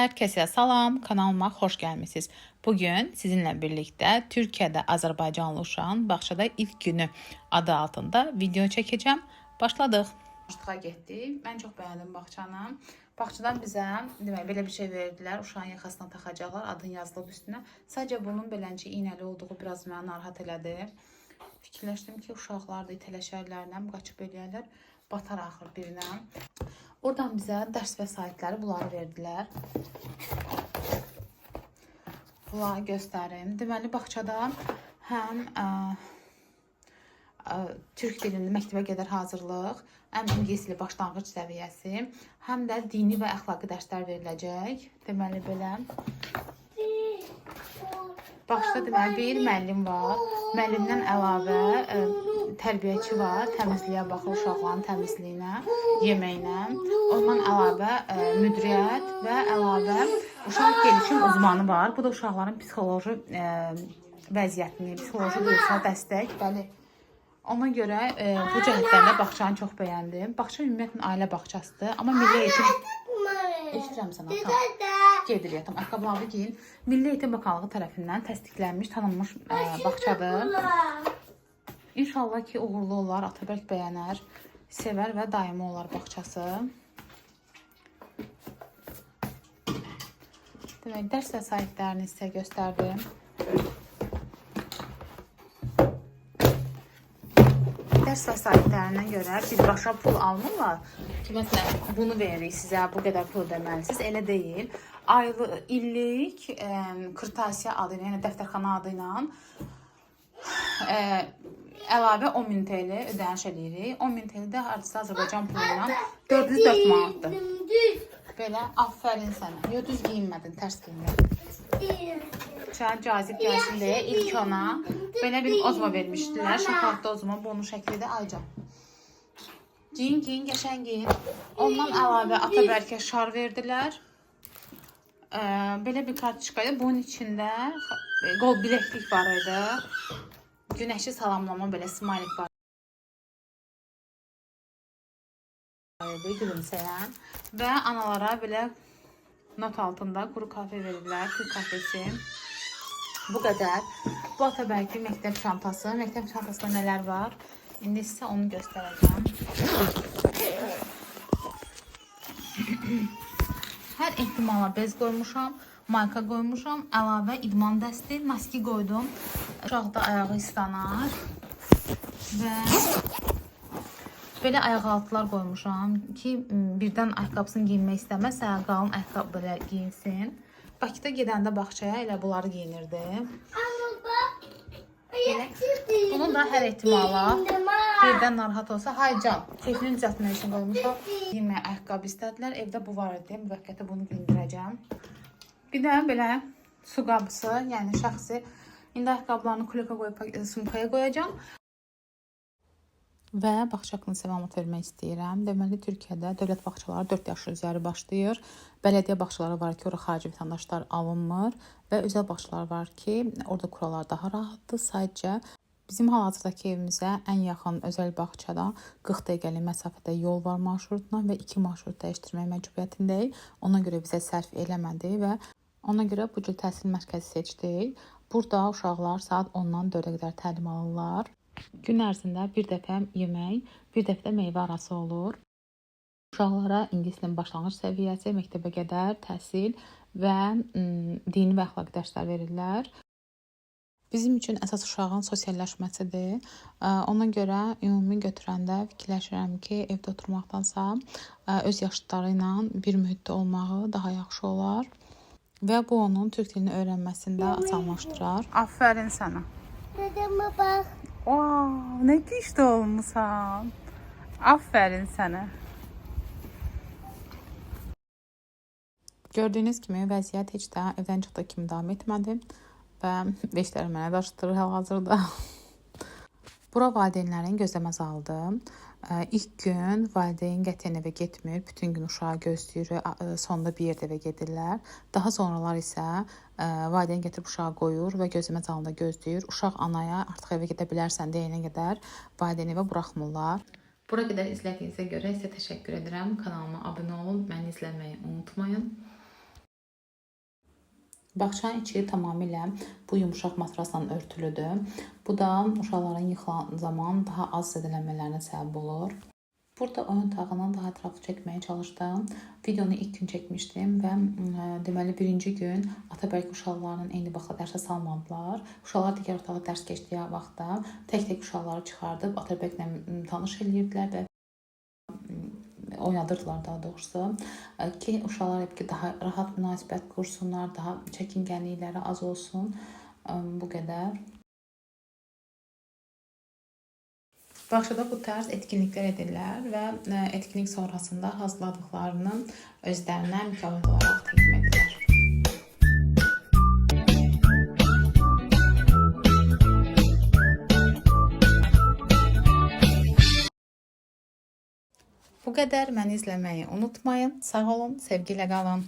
Herkese salam, kanalıma hoş gelmişsiniz. Bugün sizinle birlikte Türkiye'de Azerbaycanlı uşağın bağçada ilk günü adı altında video çekeceğim. Başladık. Bağçaya getdik. Mən çox bəyəndim bağçanı. Bağçadan bizə demək belə bir şey verdilər. Uşağın yaxasına taxacaqlar, adın yazılıb üstünə. Sadəcə bunun beləncə iynəli olduğu biraz məni narahat elədi. Fikirləşdim ki, uşaqlar da itələşərlər, nəm qaçıb eləyərlər, batar axır birinə. Oradan bizə dərs vəsaitləri bunları verdilər. Bunları göstərim. Deməli bağçada həm türk dilində məktəbə qədər hazırlıq, həm ingilis dili başlanğıc səviyyəsi, həm də dini və əxlaqi dərslər veriləcək. Deməli belə. Bağçada deməli bir müəllim var. Müəllimdən əlavə tərbiyəçi var, təmizliyə baxır, uşaqların təmizliyinə, yeməyinə. Ondan əlavə müdiriyyət və əlavə uşaq gelişim uzmanı var. Bu da uşaqların psixoloji vəziyyətini, psixoloji duyğusal dəstək. Bəli. Ona görə bu cəhətdən də bağçanı çox bəyəndim. Bağça ümumiyyətlə ailə bağçasıdır, amma milli eğitim eşidirəm sən ata. Gedirik atam. Ayaqqabılarını geyin. Milli Eğitim Bakanlığı tərəfindən təsdiqlənmiş, tanınmış bağçadır. İnşallah ki, uğurlu olar, Ataberk bəyənər, sevər və daimi olar bağçası. Demək, dərs vəsaitlərini sizə göstərdim. Dərs vəsaitlərinə görə birbaşa pul almırlar ki, məsələn, bunu veririk sizə, bu qədər pul ödəməlisiniz. Elə deyil. Aylıq, illik kırtasiyə adı ilə, yəni dəftərxana adı ilə əlavə 10.000 TL ödəniş eləyirik. 10.000 TL də hardasa Azərbaycan pulu ilə 404 manatdır. Belə, afərin sənə. Yo, düz geyinmədin, tərs geyindin. Çay cazib gəlsin deyə ilk ona belə bir ozma vermişdilər. Şokoladlı ozma, bu onun şəklidir. Aycan. Geyin, geyin, qəşəng geyin. Ondan əlavə Atabərkə şar verdilər. Belə bir kartuşka idi. Bunun içində qol biləklik var idi. Günəşi salamlama belə smiley var idi, gülümsəyən. Və analara belə not altında quru kahve verirlər, Türk kahvesi. Bu qədər. Bu Atabərkin məktəb çantası. Məktəb çantasında nələr var? İndi sizə onu göstərəcəm. Hər ehtimala bez qoymuşam, mayka qoymuşam, əlavə idman dəsti, maski qoydum. Uşaq da ayağı islanar. Və belə ayaqaltılar qoymuşam ki, birdən ayaqqabısını geyinmək istəməsə, qalın ayaqqabı belə geyinsin. Bakıda gedəndə bağçaya elə bunları geyinirdi. Belə. Bunu da hər ehtimala birdən narahat olsa, haycan, keyfini düzəltmək üçün qoymuşam. Giyinməyə ayaqqabı istədilər. Evdə bu var idi. Müvəqqəti bunu geyindirəcəm. Bir də belə su qabısı, yəni şəxsi. İndi ayaqqabılarını kuleka qoyub sumkaya qoyacağam. Və bağça haqqında sizə məlumat vermək istəyirəm. Deməli, Türkiyədə dövlət bağçaları 4 yaş üzəri başlayır. Bələdiyyə bağçaları var ki, ora xarici vətəndaşlar alınmır və özəl bağçalar var ki, orada kurallar daha rahatdır. Sadəcə bizim hal-hazırdakı evimizə ən yaxın özəl bağçada 40 dəqiqəlik məsafədə yol var marşrutla və 2 marşrut dəyişdirmək məcburiyyətindəyik. Ona görə bizə sərf eləmədi və ona görə bu cür təhsil mərkəzi seçdik. Burada uşaqlar saat 10-dan 4-ə qədər təlim alırlar. Gün ərzində bir dəfə yemək, bir dəfə də meyvə arası olur. Uşaqlara ingilis dilinin başlanğıc səviyyəsi, məktəbə qədər təhsil və dini və əxlaqi dərslər verirlər. Bizim üçün əsas uşağın sosialləşməsidir. Ona görə ümumi götürəndə fikirləşirəm ki, evdə oturmaqdansa öz yaşıdları ilə bir mühitdə olmağı daha yaxşı olar. Və bu onun türk dilini öyrənməsində asanlaşdırar. Afərin sənə. Dedeme bak. Wow, nə güclü olmusan. Aferin sənə. Gördüyünüz kimi vəziyyət heç də evdən çıxdığı kimi davam etmədi və veşləri mənə daşıdırır hal-hazırda. Bura valideynlərin gözləmə zalıdır. İlk gün valideyn qətiyyən evə getmir, bütün gün uşağı gözləyir və sonda bir yerdə evə gedirlər. Daha sonralar isə valideyn gətirib uşağı qoyur və gözləmə zalında gözləyir. Uşaq anaya artıq evə gedə bilərsən deyənə qədər valideyn evə buraxmırlar. Bura qədər izlədiyinizə görə sizə təşəkkür edirəm. Kanalıma abunə olun, məni izləməyi unutmayın. Bağçanın içi tamamilə bu yumşaq matrasla örtülüdür. Bu da uşaqların yıxılan zaman daha az zədələnmələrinə səbəb olur. Burada oyun otağını daha ətraflı çəkməyə çalışdım. Videonu ilk gün çəkmişdim və deməli birinci gün Atabəy uşaqlarının eyni vaxtda dərsə salmadılar. Uşaqlar digər otağa dərs keçdiyi vaxtda tək-tək uşaqları çıxardıb Atabəklə tanış eləyirdilər və oynadırdılar daha doğrusu ki, uşaqlar hep ki daha rahat münasibət qursunlar, daha çəkingənlikləri az olsun. Bu qədər. Bağçada bu tərz etkinliklər edirlər və etkinlik sonrasında hazırladıqlarını özlərinə mükafat olaraq təqdim edirlər. Bu qədər. Məni izləməyi unutmayın. Sağ olun, sevgi ilə qalın.